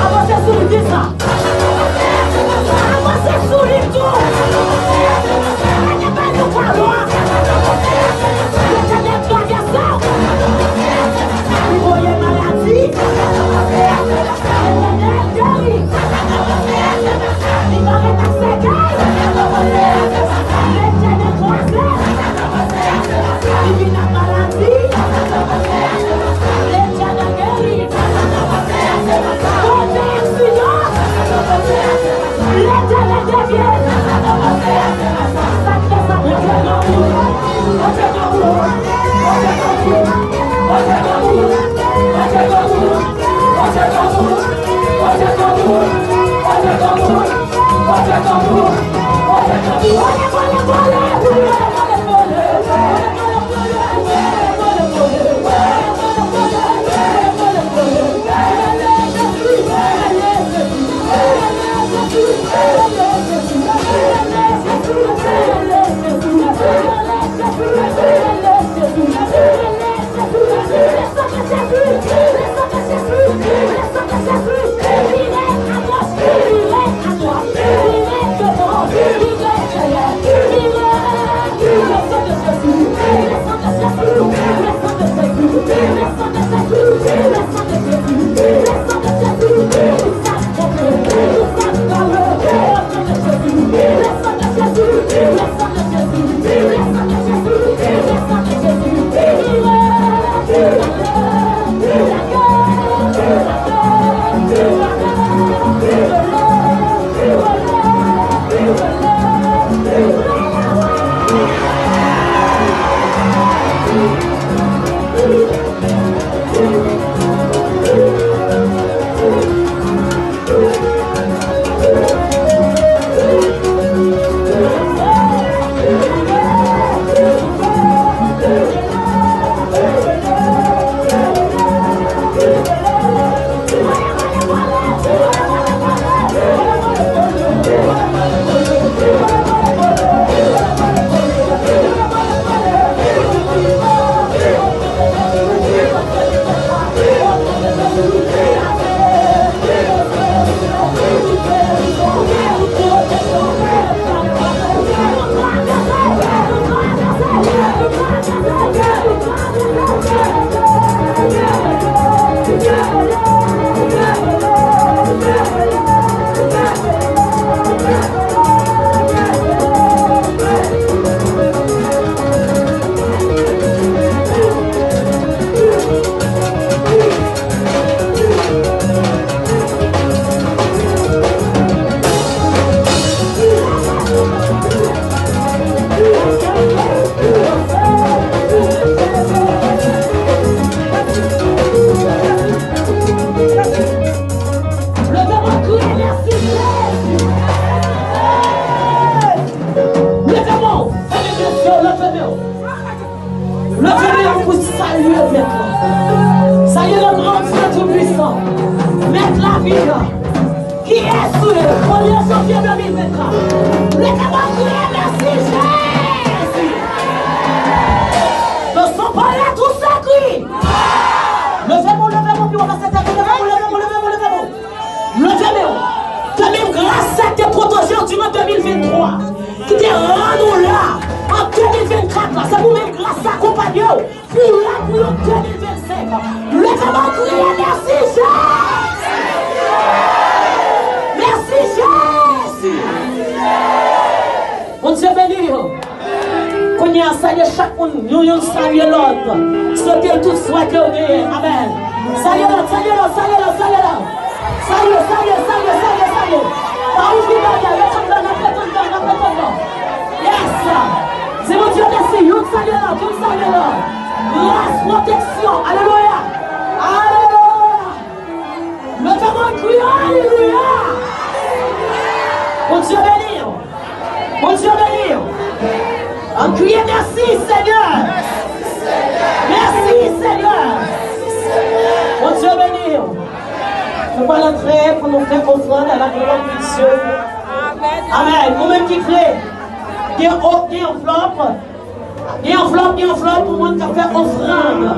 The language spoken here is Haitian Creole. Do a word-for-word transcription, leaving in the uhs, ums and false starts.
Avanse sou li, di sa. Avanse sou li tou. Mete men nou kalon. Letènèl travèse w. Li voye maladi. Letènèl geri. Li bare ak sèkèy. Letènèl kraze. Li vin ak maladi. Letènèl geri. Kote aksidan. Letènèl devye. Sa k fè sa pou mwen? Leve men w, kriye mèsi Jezi. Leve men w, fèmen je w, leve men w. Leve men w pou salye Mèt la. Salye le grand Dieu tout-puissant. Mèt lavi a. Kiyès ou ye? Premye janvye de mil vennkat. Leve men w, kriye mèsi Jezi. Dans son palais tout s'écrit. Leve men w, leve men w, pi w avanse tèt ou, leve men w, leve men w, leve men w, leve men w. Leve men w. Ke menm gras sa ki te pwoteje w diran de mil venntwa, ki te rann ou la an de mil vennkat la, se pou menm gras sa akonpanye w pou w la pou yon de mil vennsenk. Leve men w, kriye mèsi Jezi. Salye chak moun, youn youn salye lòt. Sote tout swa ke w genyen. Amèn. Salye lòt, salye lòt, salye lòt, salye lòt. Salye, salye, salye, salye, salye. Pa ouvri baryè, ret anndan, n ap ret anndan, n ap ret anndan. Yes. Di Bondye mèsi, youn salye lòt, youn salye lòt. Gras, pwoteksyon. Alelouya. Alelouya. Leve men w, kriye alelouya. Bondye beni w. Bondye beni w. An kriye mèsi, Senyè. Mèsi, Senyè. Bondye beni w. Nou pral antre pou nou fè ofrann a la glwa de Dye. Amèn. Ou menm ki vle, gen o-, gen anvlòp. Gen anvlòp, gen anvlòp pou moun k ap fè ofrann.